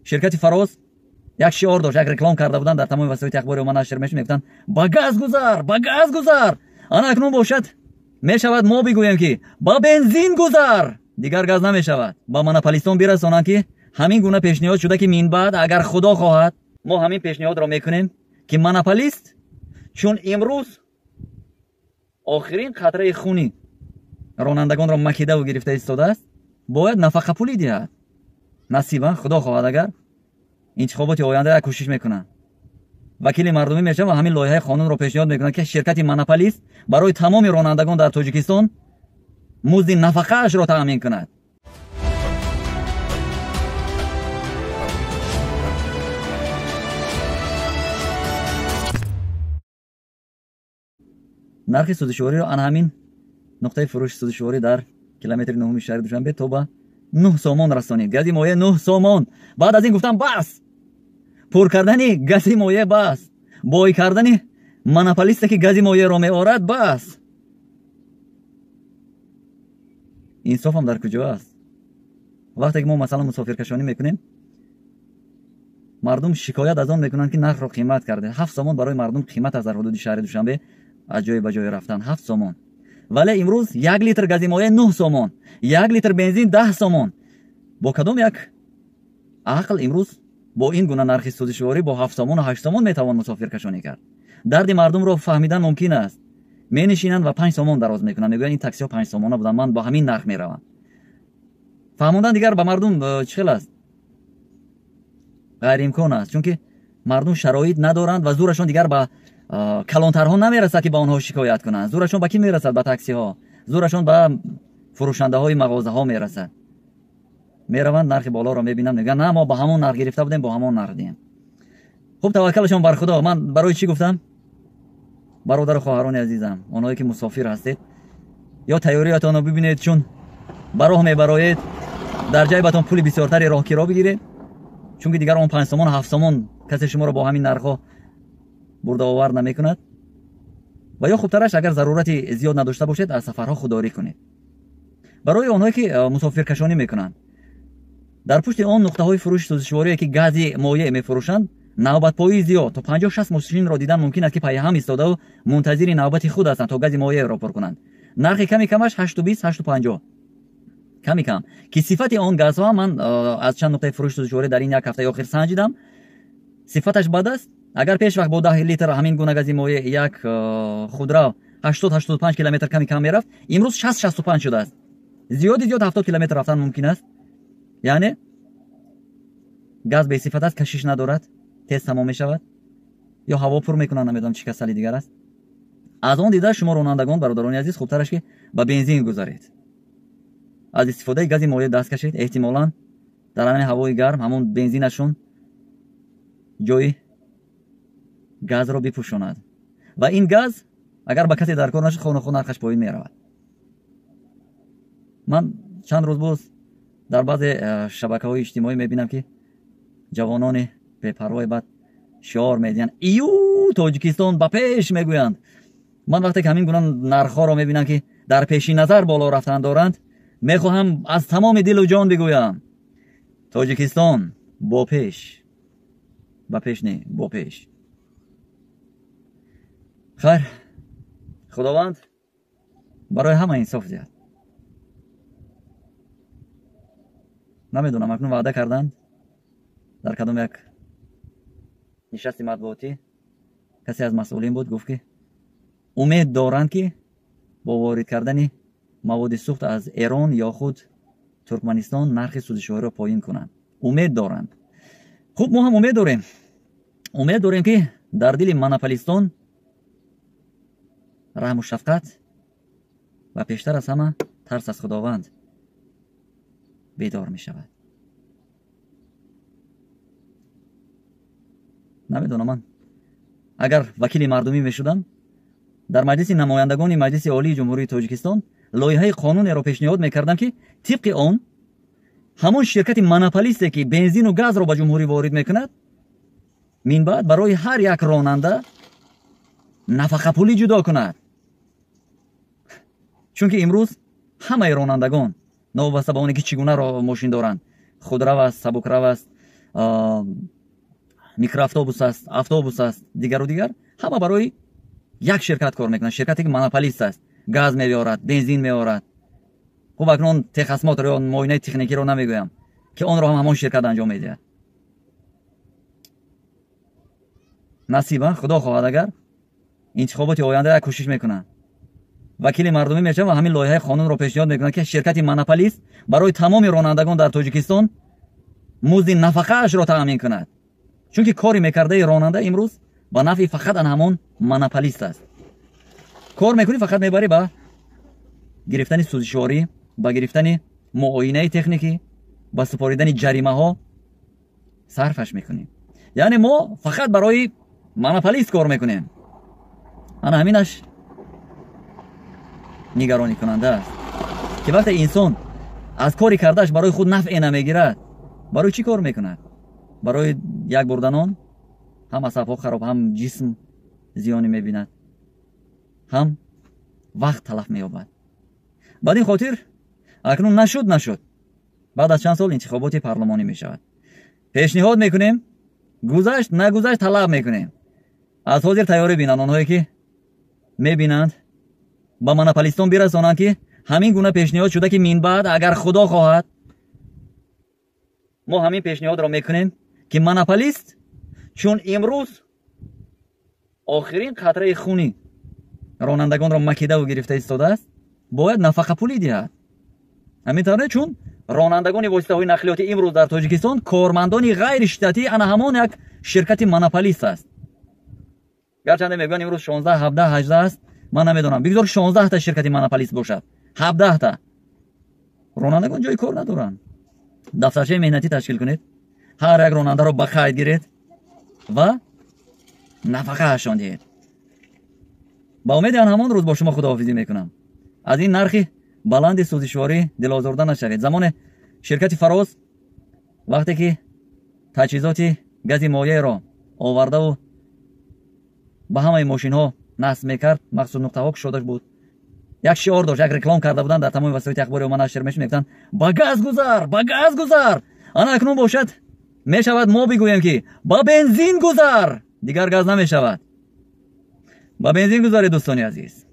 Ширкати Фароз як шиор дошт, як реклам карда буданд дар тамоми васоити ахбори омма нашр мешуд, мегуфтанд ба газ гузар, ба газ гузар. Ана акнун бошад мешавад мо бигӯем ки ба бензин гузар, дигар газ намешавад. Ба монополистон бирасонанд ки ҳамин гуна пешниҳод шуда ки минбаъд агар Худо хоҳад мо ҳамин пешниҳодро мекунем ки монополист чун имрӯз охирин қатраи хуни ронандагонро макидаву гирифта истодааст, бояд нафақапулӣ диҳад. Насиба Худо хоҳад агар интихоботи оянда як кӯшиш мекунанд, вакили мардумӣ мешаванд ва ҳамин лоиҳаи қонунро пешниҳод мекунанд ки ширкати монополист барои тамоми ронандагон дар Тоҷикистон музди нафақаашро таъмин кунад. Нархи сӯзишвориро ана ҳамин нуқтаи фурӯши сӯзишворӣ дар километри нуҳуми шаҳри Душанбе то ба 9 сомон расонид. Гази моеъ 9 сомон. Баъд аз ин гуфтам бас, пур кардани гази моеъ бас, бой кардани монополисте ки гази моеъро меорад бас. Инсофам дар куҷо аст? Вақте ки мо масалан мусофиркашонӣ мекунем, мардум шикоят аз он мекунанд ки нархро қимат карде. 7 сомон барои мардум қимат аст дар ҳудуди шаҳри Душанбе аз ҷое ба ҷое рафтан 7 сомон. Вале имрӯз 1 литр гази моеъ 9 сомон, 1 литр бензин 10 сомон. Бо кадом як ақл имрӯз бо ин гуна нархи сӯзишворӣ бо 7 сомону 8 сомон метавон мусофиркашонӣ кард? Дарди мардумро фаҳмидан мумкин аст. Менишинанд ва 5 сомон дароз мекунанд, мегӯянд ин таксиҳо 5 сомона буданд, ман бо ҳамин нарх меравам. Фаҳмондан дигар ба мардум чӣ хел аст? Ғайриимкон аст, чунки мардум шароит надоранд ва зӯрашон дигар ба калонтарҳо намерасад ки ба онҳо шикоят кунанд. Зӯрашон ба кӣ мерасад? Ба таксиҳо. Зӯрашон ба фурӯшандаҳои мағозаҳо мерасад. Мераванд нархи болоро мебинанд, мегӯянд на, мо ба ҳамон нарх гирифта будем, бо ҳамон нарх диҳем. Хуб, таваккалашон бар Худо. Ман барои чӣ гуфтам? Бародару хоҳарони азизам, онҳое ки мусофир ҳастед, ё тайёриятонро бибинед, чун ба роҳ мебароед, дар ҷайбатон пули бисёртари роҳкиро бигиред, чунки дигар он 5 сомон 7 сомон касе шуморо бо ҳамин нархҳо бурда овар намекунад. Ва ё хубтараш агар зарурати зиёд надошта бошед, аз сафарҳо худдорӣ кунед. Барои онҳое ки мусофиркашонӣ мекунанд, дар пушти он нуқтаҳои фурӯши сӯзишворие ки гази моеъ мефурӯшанд, навбатпоии зиёд то 50-60 мошинро дидан мумкин аст ки пайҳам истодаву мунтазири навбати худ ҳастанд то гази моеъро пур кунанд. Нархи ками камаш 8,20, 8,50 ками кам, ки сифати он газҳо ман аз чанд нуқтаи фурӯши сӯзишворӣ дар ин як ҳафтаи охир санҷидам, сифаташ бад аст. Агар пеш вақт бо 10 литр ҳамин гуна гази моеъ як худрав 80-85 километр ками кам мерафт, имрӯз 60-65 шудааст. Зиёди зиёд 70 километр рафтан мумкин аст. Яъне газ бесифат аст, кашиш надорад, тез тамом мешавад ё ҳаво пур мекунанд, намедонам чӣ касали дигар аст. Аз он дида шумо ронандагон, бародарони азиз, хубтараш ки ба бензин гузаред, аз истифодаи гази моеъ даст кашед. Эҳтимолан дар ҳамин ҳавои гарм ҳамон бензинашон ҷои газро бипӯшонад ва ин газ агар ба касе дар кор нашуд, хонахо нархаш поин меравад. Ман чанд рӯз боз дар баъзе шабакаҳои иҷтимоӣ мебинам ки ҷавонони бепарвои бад шиор медиҳанд: ию Тоҷикистон ба пеш мегӯянд. Ман вақте ки ҳамин гуна нархҳоро мебинам ки дар пеши назар боло рафтан доранд, мехоҳам аз тамоми дилу ҷон бигӯям: Тоҷикистон бо пеш, ба пеш не, бо пеш. Хайр, Худованд барои ҳама инсоф диҳад. Намедонам, акнун ваъда карданд дар кадом як нишасти матбуотӣ касе аз масъулин буд, гуфт ки умед доранд ки бо ворид кардани маводи сӯхт аз Эрон ё худ Туркманистон нархи сӯзишвориро поин кунанд. Умед доранд. Хуб, мо ҳам умед дорем. Умед дорем ки дар дили монополистон раҳму шафқат ва пештар аз ҳама тарс аз Худованд бедор мешавад. Намедонам, ман агар вакили мардумӣ мешудам, дар маҷлиси намояндагони Маҷлиси Олии Ҷумҳурии Тоҷикистон лоиҳаи қонунеро пешниҳод мекардам ки тибқи он ҳамон ширкати монополисте ки бензину газро ба ҷумҳурӣ ворид мекунад, минбаъд барои ҳар як ронанда нафақапулӣ ҷудо кунад. Чунки имрӯз ҳамаи ронандагон новобаста ба оне ки чӣ гуна мошин доранд, худрав аст, сабукрав аст, Микроавтобус аст, автобус аст, дигару дигар, ҳама барои як ширкат кор мекунанд, ширкате ки монополист аст, газ меорад, бензин меорад. Хуб, акнун техосмотр ё муоинаи техникиро намегӯям, ки онро ҳам ҳамон ширкат анҷом медиҳад. Насиба, худо хоҳад, агар интихоботи оянда як кӯшиш мекунанд, вакили мардумӣ мешаванд ва ҳамин лоиҳаи қонунро пешниҳод мекунанд, ки ширкати монополист барои тамоми ронандагон дар Тоҷикистон музди нафақаашро таъмин кунад. Чунки кори мекардаи ронанда имрӯз ба нафъи фақат ан ҳамон монополист аст. Кор мекунӣ, фақат мебарӣ ба гирифтани сӯзишворӣ, ба гирифтани муоинаи техникӣ, ба супоридани ҷаримаҳо сарфаш мекунем. Яъне мо фақат барои монополист кор мекунем. Ана ҳаминаш нигаронӣкунанда аст, ки вақте инсон аз кори кардааш барои худ нафъе намегирад, барои чӣ кор мекунад? Барои як бурда нон ҳам асабҳо хароб, ҳам ҷисм зиёнӣ мебинад, ҳам вақт талаф меёбад. Бад ин хотир акнун нашуд, баъд аз чанд сол интихоботи парлумонӣ мешавад. Пешниҳод мекунем, гузашт нагузашт талаб мекунем. Аз ҳозир тайёрӣ бинанд онҳое ки мебинанд, ба монополистон бирасонанд, ки ҳамин гуна пешниҳод шуда, ки минбаъд агар худо хоҳад мо ҳамин пешниҳодро мекунем, ки монополист чун имрӯз охирин қатраи хуни ронандагонро макидаву гирифта истодааст, бояд нафақапулӣ диҳад. Ҳамин тавре, чун ронандагони воситаҳои нақлиёти имрӯз дар Тоҷикистон кормандони ғайриштатӣ ана ҳамон як ширкати монополист аст. Гарчанде мегӯянд имрӯз 16, 17, 18 аст, ман намедонам, бигзор 16та ширкати монополист бошад, 17та. Ронандагон ҷои кор надоранд. Дафтарчаи меҳнатӣ ташкил кунед, ҳар як ронандаро ба қайд гиред ва нафақаашон диҳед. Ба умеди ан ҳамон рӯз бо шумо худоҳофизӣ мекунам. Аз ин нархи баланди сӯзишворӣ дилозурда нашавед. Замоне ширкати Фароз вақте ки таҷҳизоти гази моеъро овардаву ба ҳамаи мошинҳо насб мекард, махсус нуқтаҳо кушода буд, як шиор дошт, як реклам карда буданд дар тамоми васоити ахбори омма нашр мешуд, мегуфтанд: ба газ гузар, ба газ гузар. Ана акнун бошад, мешавад мо бигӯем, ки ба бензин гузар, дигар газ намешавад. Ба бензин гузаред, дӯстони азиз.